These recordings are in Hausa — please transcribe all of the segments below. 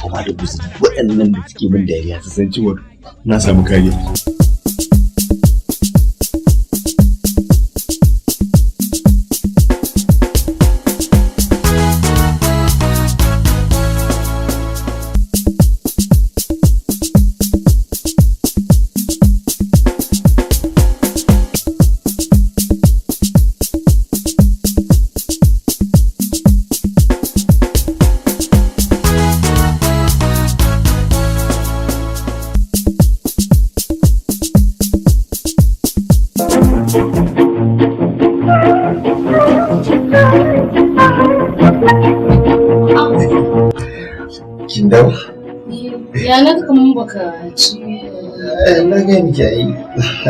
Kuma da waɗannan da suke min dariya su san cewa na samu kariya. Kin dawo? Ya na kaman baka ci. Na gaya miki ai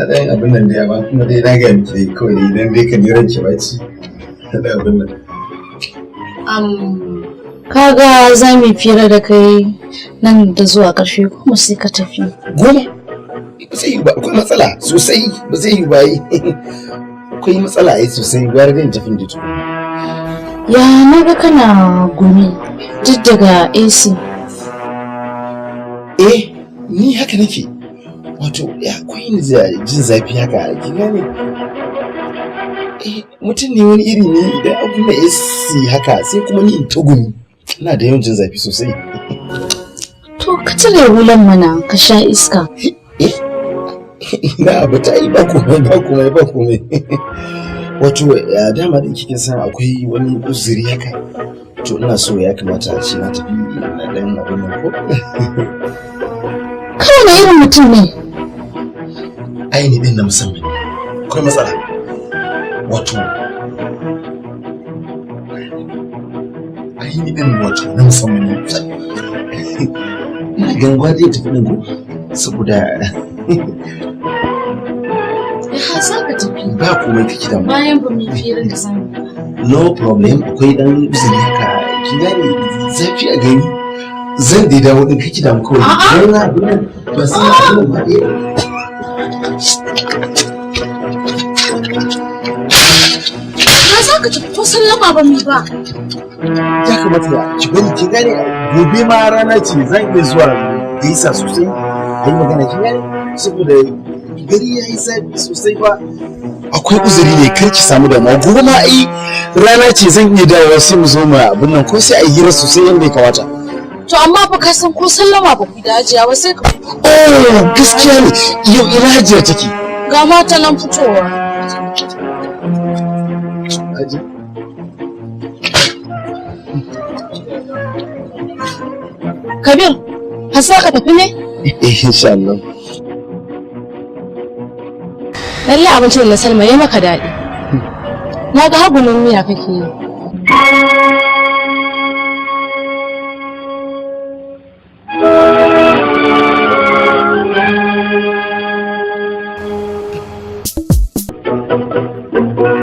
ɗayan abin nan da ya ba kuma dai na gaya miki dai kawai dai idan dai ka ni ranki ba ci da abin nan. Kaga za mu fira da kai nan da zuwa karfe 10 sai ka tafi. 10? Ba zai yi ba, akwai matsala sosai, ba zai yi ba yi. Akwai matsala ai sosai, gwara dai in tafi da tukuna. Ya na ga kana gumi duk daga AC. Eh, ni haka nake. Wato ya akwai ni jin zafi haka, kin gane? Eh, mutum ne wani iri ne idan an kunna AC haka sai kuma ni in ta gumi. Ina da yawan jin zafi sosai. To ka cire hulan mana ka sha iska. Eh, na ba ta yi ba komai ba komai ba komai. Wato ya dama da kike san akwai wani uzuri haka. To ina so ya kamata a ce na tafi na dan abin nan ko. Kai wani irin mutum ne? Ai ni din na musamman. Akwai matsala. Wato ai ni din wato na musamman ne. Ina ganin gwari ya tafi din ko saboda Ya za ka tafi? Ba komai kake damu. Bayan ba mu yi firar da zamu yi ba. No problem, akwai dan uzuri haka, kin gane zafi a gari. Zan dai dawo din kake damu kawai. Dan na abin nan ba sai abin nan ba eh. Ya za ka tafi ko sallama ba mu yi ba? Ya kamata ki bari kin gane gobe ma rana ce zan iya zuwa gaisa sosai. Ayi magana kin gane saboda gari ya yi zafi sosai ba. Akwai uzuri ne kar ki samu damuwa gobe ma ai rana ce zan iya dawowa sai mu zo mu abin nan ko sai a yi hira sosai yadda ya kamata. To amma fa ka san ko sallama ba ku yi da Hajiya ba sai ka. Oh gaskiya ne yau ina Hajiya take. Ga mata nan fitowa. Hajiya. Kabir, har za ka tafi ne? Eh insha Allah. Lallai abincin na Salma ya maka daɗi. Na ga hagunin miya kake yi.